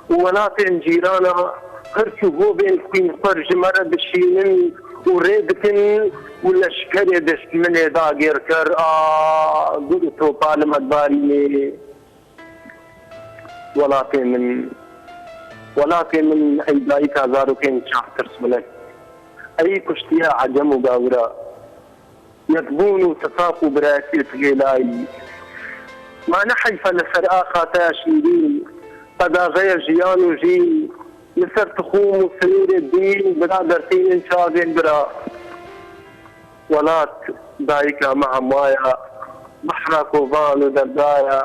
Û welatên cîrana hirç û hovên xwînxwer ji me re dişînin û rê dikin û leşkerê dişminê dagirker a gur û topa li me dibarînê. Welatê min, welatê min, ey dayika zarokên çaxtirsmilet, ey kuştiya ecem û gawira, yekbûn û tifaq û birayetiyê tu hêlayî. Ma ne heyf e li ser axa te ya şîrîn, qedaxeya jiyan û jîn, li ser tixûm û sinûrê dîn bira dertînin çavên bira. Welat dayika me hemwaya, behra kovan û deryaya.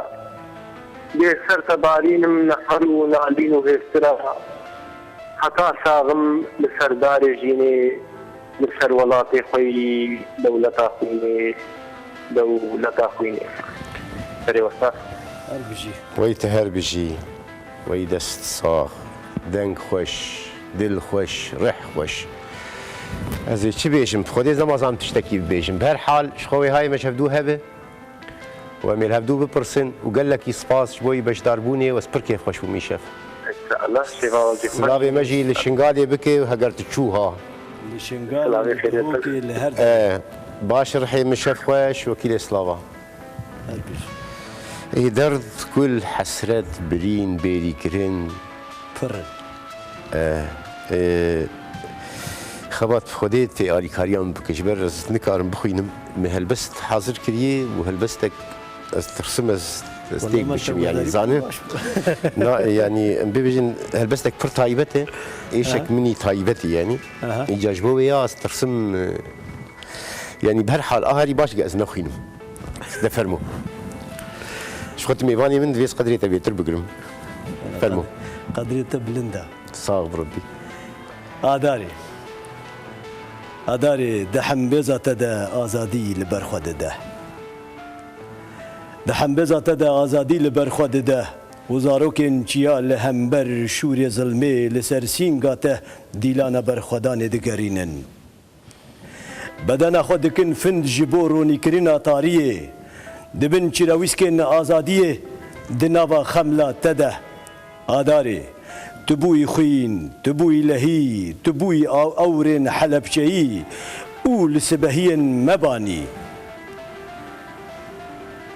Bê ser te barînim nehar û nalîn û hêsira. Heta saxim li ser darê jînê, li ser welatê xwe yî, dewleta xwînê, dewleta xwînê. Serê we sax. Her bijî. Wey tu her bijî. Wey dest sax. Deng xweş, dil xweş, rih xweş. Ez ê çi bêjim? Xwedê ez nemazanim tiştekî bibêjim. Bi her hal, ji xwe wê hayê me ji hevdû hebe û em ê li hevdû bipirsin û gelekî spas ji bo wî beşdarbûnê û ez pir kêfxweş bûm îşev. Înşallah, şêva wecî xweş. Silavê me jî li Şingalê bike û heger tu çû ha. Li Şingalê, Silavê li xêrê Duhokê, li her Ee, baş rihê min şev xweş, wekîlê silava. Her bijî. Ê derd, kul, hesret, birîn, bêrîkirin. Pir in. Ee, ee, xebat Xwedê tê alîkariya min bike. Ji ber ez nikarim bixwînim. Me helbest hazir kiriye û helbestek ez tirsim ez, ez Wele têk me bişim, yanî, tewbedarî zanin. Baş bû. Na, yanî, em bibêjin helbestek pir taybet e. Êşek Aha. Min î taybet e, yanî. Aha. Îca ji bo wê ya ez tirsim, e, Yanî bi her hal, a herî baş ge ez nexwînim. De fermo. Ji xwe tu mêvanê min divê ez qedrê te bêtir bigirim. Fermo. Qedrê te bilind e. Sax bi Rebbî. Adarê. Adarê, di hembêza te de azadî li ber xwe dide. Di hembêza te de azadî li ber xwe dide û zarokên çiya li hember şûrê zilmê li ser sînga te dîlana berxwedanê digerînin. Bedena xwe dikin find ji bo ronîkirina tariyê, dibin çirewîskên azadiyê di nava xemla te de. Adarê, tu bûyî xwîn, tu bûyî lehî, tu bûyî aw-, ewrên Helebçeyî û li sibehiyên me banî.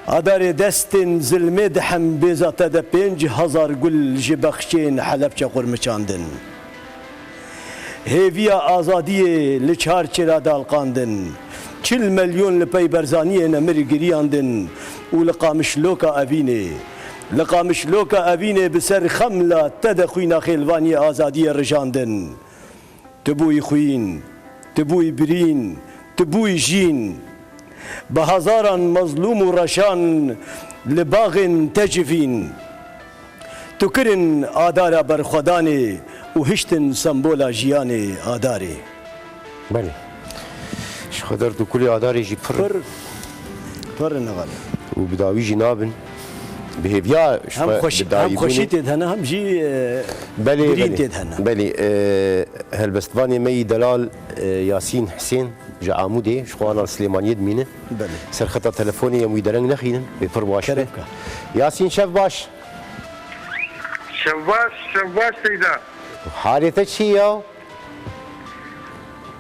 Adarê, destên zilmê di hembêza te de pênc hezar gul ji bexçeyên Helebçe qurmiçandin. Hêviya azadiyê li çar çêra dalqandin. Çil melyon li pey Barzaniyê nemir giriyandin û li Qamişloka Evînê, li Qamişloka Evînê bi ser xemla te de xwîna xêlvaniyê azadiyê rijandin. Tu bûyî xwîn, tu bûyî birîn, tu bûyî jîn. Bi hezaran mezlûm û reşan li baxên te civîn. Tu kirin adara berxwedanê û hiştin sembola jiyanê adarê. Belê. Ji xwe derd û kulê adarê jî pir in. Pir, pir in, evale. Û bi dawî jî nabin. Bi hêviya ji Hem xwe xweş-, bi dawî hem xweşî bûnê. Tê de hene, hem jî, e, Belê, birîn belê. Tê de hene. Belê, e, helbestvanê me yî delal, e, Yasîn Hisên ji Amûdê, ji xwe ana li Silêmaniyê dimîne. Belê. Ser xeta telefonê em wî dereng nexînin, wê pir baş be. Kerem ke. Yasîn, şev baş. Şev baş, şev baş Seyda. Halê te çi ya?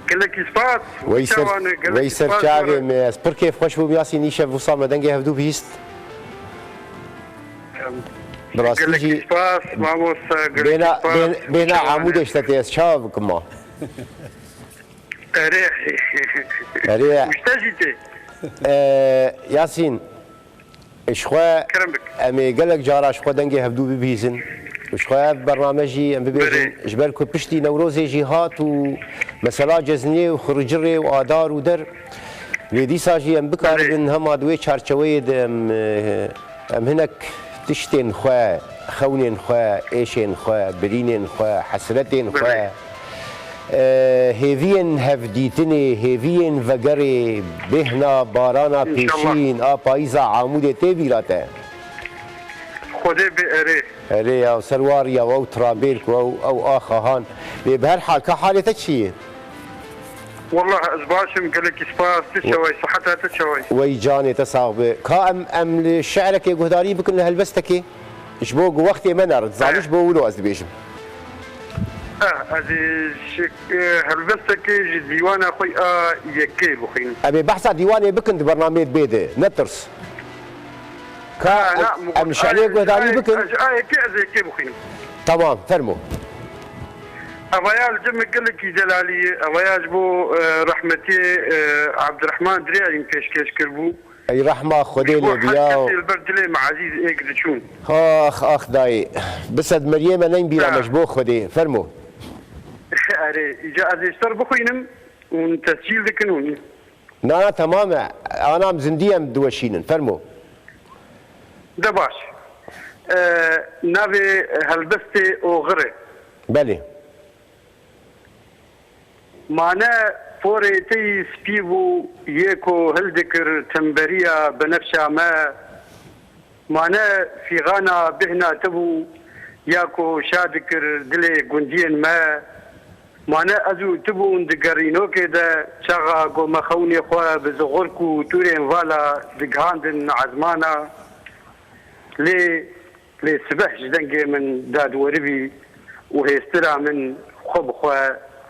Gelekî spas. Wey ser, çawan e, gelekî wey ser spas çavê me. Ez pir kêfxweş bûm Yasîn, îşev wisa me dengê hevdû bihîst. Em, Bi rastî gelekî jî spas, mamosta, gelekî bêhna, spas. Bêhna, bêhna Çawan e. Amûdê ji te tê ez çawa bikim ma? Erê. Erê. Wişte jî tê. Ee, Yasîn, Ji xwe Kerem bik. Em ê gelek cara ji xwe dengê hevdû bibihîzin. Ji xwe ev bername jî em bibêjin, Berê. Ji ber ku piştî Newrozê jî hat û mesela cezniyê û xiricirê û adar û der. Lê dîsa jî em bikaribin Berê. Hema di wê çarçeweyê de em, e, em hinek tiştên xwe, xewnên xwe, êşên xwe, birînên xwe, hesretên xwe, Berê. E, hêviyên hevdîtinê, hêviyên vegerê, bêhna barana Înşallah. Pêşîn a payîza Amûdê tê bîra te? Xwedê bê erê. Erê ya, ser wa riya ew trabêr ku ew, ew axa han. Lê bi her hal, ka halê te çi ye? Wallah ez baş im, gelekî spas, tu çawa yî, siheta te çawa yî? Wey canê te sax be. Ka em, em li şi'rekê guhdarî bikin li helbestekê? Ji bo ku wextê me nerin, zanî ji bo wilo ez dibêjim. Eh, ez ê ji, eh, helbestekê ji dîwana xwe a yekê bixwînim. Em ê behsa dîwanê bikin di bernameyê bê de, ne tirs. Ka em, em şenê guhdarî bikin. Ji a yekê ez ê yekê bixwînim. Tamam, fermo. Evaya li cem gelekî delalî ye. Evaya ji bo, eh, rehmetiyê, eh, Abdurrahman Dirêyayî pêşkêş kiribû. Ey rehma Xwedê lê biya. Ji bo her kesê li ber dilê me ezîz êk diçûn. Ax, ax dayê. Bi sed meriyê me neyên bîra me ji bo Xwedê. Fermo. Erê, îca ez ê ji te re bixwînim û tescîl dikin û Na, na, temam e. Ana em zindî em diweşînin. Fermo. De baş. E, navê helbestê Oxir e. Belê. Mane porê te yî spî bû, yê ku hildikir temberiya benefşa me. Mane fîxana bêhna te bû, ya ku şa dikir dilê gundiyên me. Mane ez û tu bûn di gerînokê de, çaxa ku me xewnê xwe bi zixurk û tûrên vala digihandin ezmana. Lê, lê sibeh ji dengê min dadweribî û hêstira min xwe bi xwe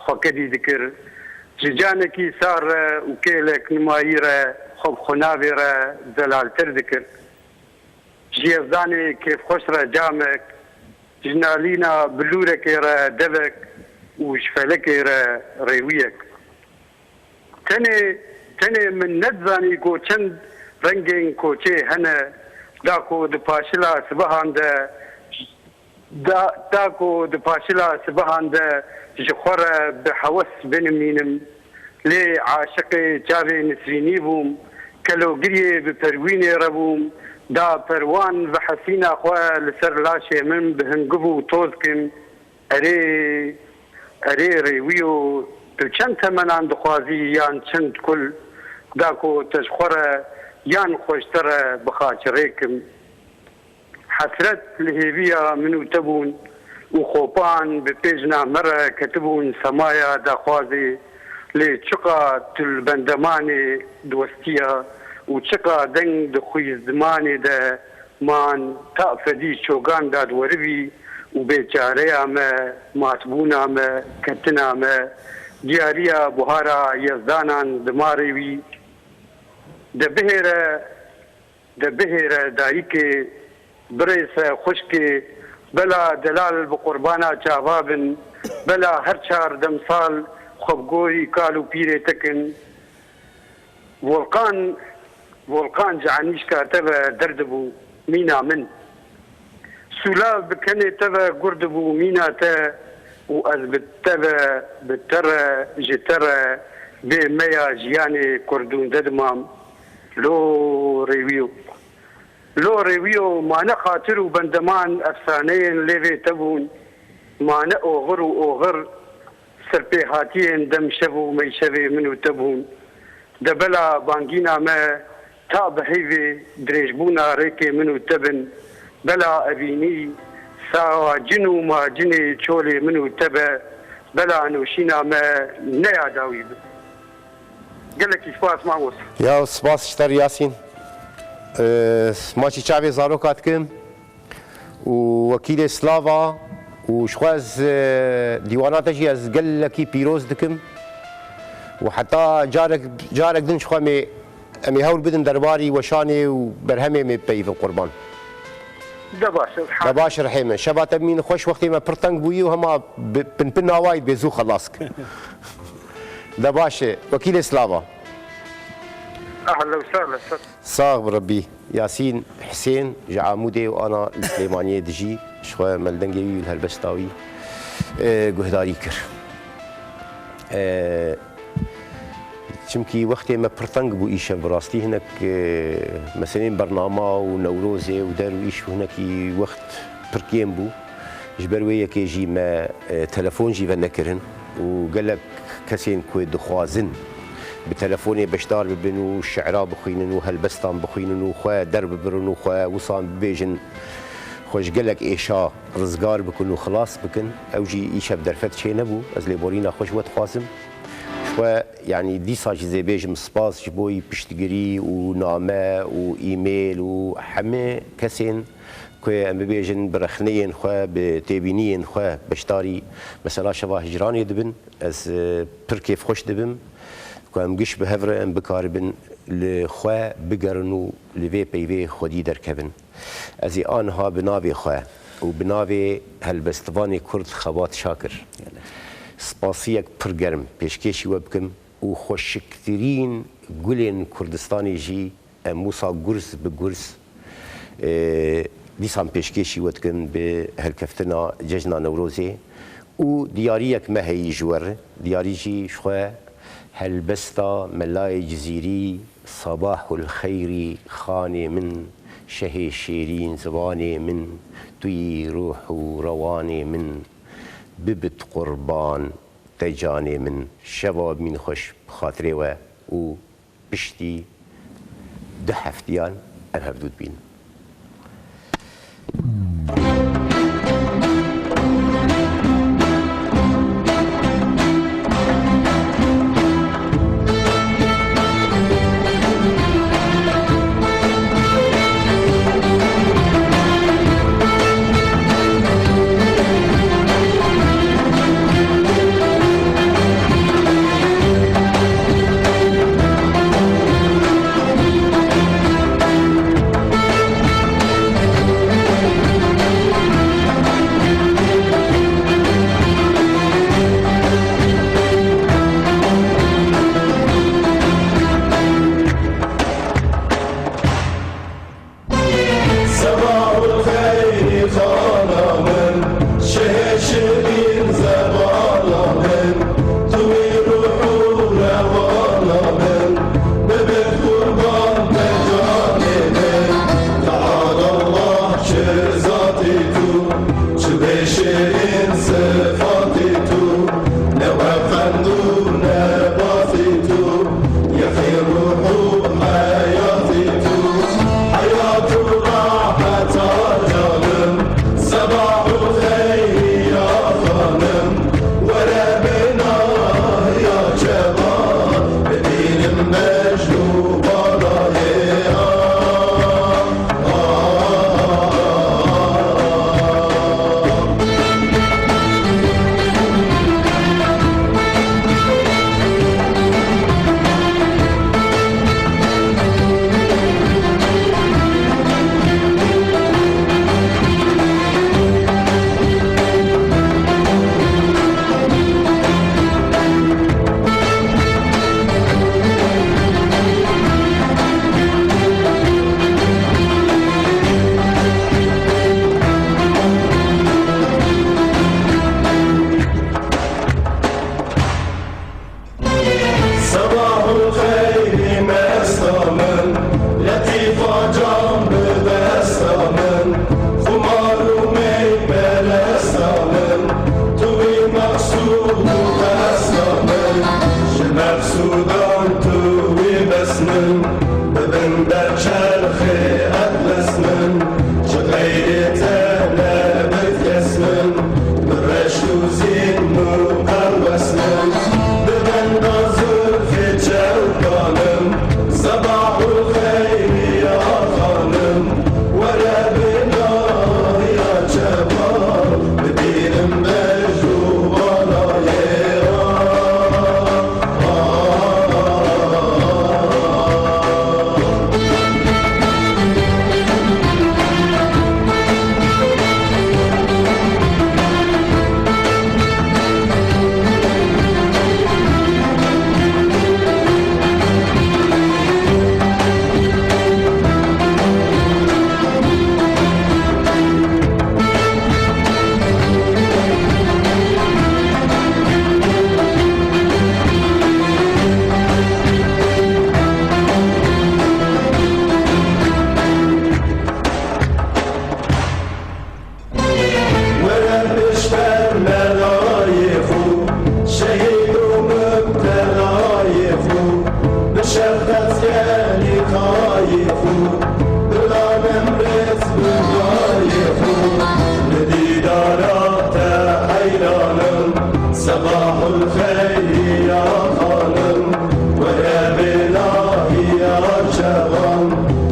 xwekedî dikir. Ji canekî sar re û kêlek nimayî re xwe bi xwe navê re zelaltir dikir. Ji yezdanê kêfxweş re camek, ji nalîna bilûrekê re devek û ji felekê re rêwiyek. Tenê, tenê min nedizanî ku çend rengên koçê hene, da ku di paşila sibehan de, da, da ku di paşila sibehan de ji xwe re bi hewes binimînim. Lê aşiqê çavê Nisrînî bûm, kelogiriyê bi perwînê re bûm, da perwan ve hesîna xwe li ser laşê min bi hingiv û toz kim. Erê, erê rêwiyo, tu çend temenan dixwazî yan çend kul, da ku te ji xwe re yan xwe ji te re bixaçirê kim. Hesret li hêviya min û te bûn û xopan bi pêjna me re ketibûn semaya daxwazê, lê çiqa tu li bendemanê diwestiya û çiqa deng di xwîzdimanê de man, ta fedî çogan dadweribî û bêçareya me, matbûna me, ketina me, diyariya buhara yezdanan di marê wî de bihêre. De bihêre dayikê, birêse xwişkê, bela delal bi qurbana çava bin, bela her çar demsal xwe bi gorî kal û pîrê te kin. Volqan, Volqan ji enîşka te ve derdibû, mîna min. Sûlav bi kenê te ve gur dibû mîna te û ez bi te ve, bi te re, ji te re bê meya jiyanê kurdûnde dimam. Lo rêwiyo. Lo rêwiyo, mane xatir û bendeman efsaneyên lêvê te bûn. Mane oxir û oxir serpêhatiyên dem şev û meyşevê min û te bûn. De bela bangîna me ta bi heyvê dirêjbûna rêkê min û te bin, bela evînî, sawa cin û macinê çolê min û te be, bela nûşîna me ne ya dawî be. Gelekî spas, mamoste. Ya spas ji te re Yasîn. Ee, maçî çavê zaroka dikim. û wekîlê Slava û ji xwe ez, e, dîwana te jî ez gelekî pîroz dikim û heta carek, carek din ji xwe em ê, em ê hewl bidin derbarî weşanê û berhemê em ê peyivin qurban. De baş e, De baş e rihê min. Şeva te bimînin xweş, wextê me pir teng bûyî û hema bi, pinpin awayî bê zû xelas kir. De baş e, wekîlê Slava. Ehlen we sehlen. Sax bi Rebbî. Yasîn Hisên ji Amûdê û ana li Silêmaniyê dijî, ji xwe me li dengê wî û li helbesta wî, e, guhdarî kir. E, çimkî wextê me pir teng bû îşev, bi rastî hinek, e, meselên bernama û Newrozê û der û îş û hinekî wext pir kêm bû. Ji ber wê yekê jî me, e, telefon jî venekirin û gelek kesên ku dixwazin bi telefonê beşdar bibin û şi'ra bixwînin û helbestan bixwînin û xwe derbibirin û xwe wisan bibêjin, xwe ji gelek êşa rizgar bikin û xilas bikin, ew jî îşev derfet çênebû. Ez lêborîna xwe ji we dixwazim. Ji xwe, yanî dîsa jî zê bêjim spas ji bo yî piştgirî û name û îmêl û hemê kesên ku em bibêjin bi rexneyên xwe, bi têbîniyên xwe beşdarî mesela şeva hicranê dibin. Ez, e, pir kêfxweş dibim ku em giş bi hev re em bikaribin li xwe bigerin û li vê peyvê xwedî derkevin. Ez ê aniha bi navê xwe û bi navê helbestvanê Kurd Xebat Şakir spasiyek pir germ pêşkêşî we bikim û xweşiktirîn gulên Kurdistanê jî em wisa gurz bi gurz, e, dîsan pêşkêşî we dikin bi helkeftina cejna Newrozê û diyariyek me heyî ji we re, diyarî jî ji xwe Helbesta Melayê Cizîrî, Sabahul xeyrî xanê min, şehê şêrîn ziwanê min, tu yî ruh û rewanê min, bibit qurban te canê min. Şeva bîn xweş bi xatirê we û piştî du heftiyan em hevdû dibînin. Sebahul xeyrî xana min, şehê şirîn zebana min, tu wî ruh û rewana min, bibit qurban te canê min. Teala Allah çi zatî tu, çi bê şirîn sifatî tu, ne we qend û ne basî tu, yexî ruh û heyatî tu, heyat û raheta canim, sebahul xeyrî ya xanim, were bênahiya çevan, bibînim mecnû balayê. Sebahul xeyrî mesta min, letîfa can bi desta min, xumar û meyperesta min, tu wî meqsûd û qesta min, ji meqsûdan tu wî bes min, bibin ber çerxê etles min, ji xeyrê te ne bi kes min, bi reş û zîn û qelwes min, bi benda zulfê çewkanim, sebahul xeyrî ya xanim, were bênahiya çevan, bibînim mecnû balayê. Were pişt ber melayê xwe, şehîd û mubtelayê xwe, bi şefqet gelî tayê xwe, bilanim rêz bi dayê xwe, li dîdara te heyranim, sebahul xeyrî ya xanim, were bênahiya çevan,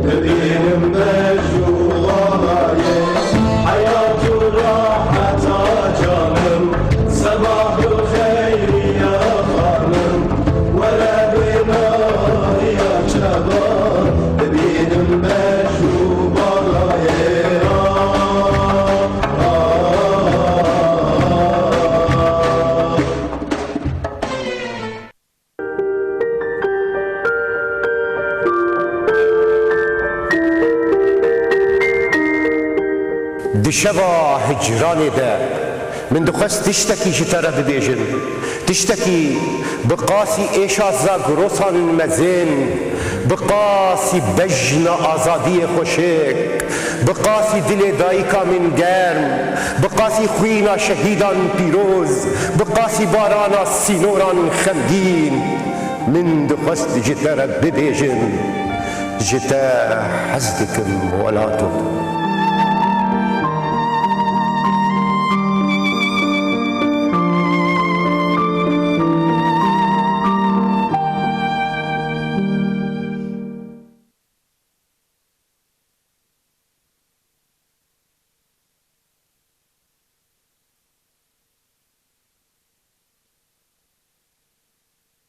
bibînim mecnû balayê. Heyat û raheta canim, sebahul xeyrî ya xanim, were bênahiya çevan, bibînim mecnû balayê. Di şeva hicranê de Min dixwest tiştekî ji te re bibêjim. Tiştekî bi qasî êşa Zagrosan mezin, bi qasî bejna azadiyê xweşik, bi qasî dilê dayika min germ, bi qasî xwîna şehîdan pîroz, bi qasî barana sînoran xemgîn. Min dixwest ji te re bibêjim, ji te hez dikim welato.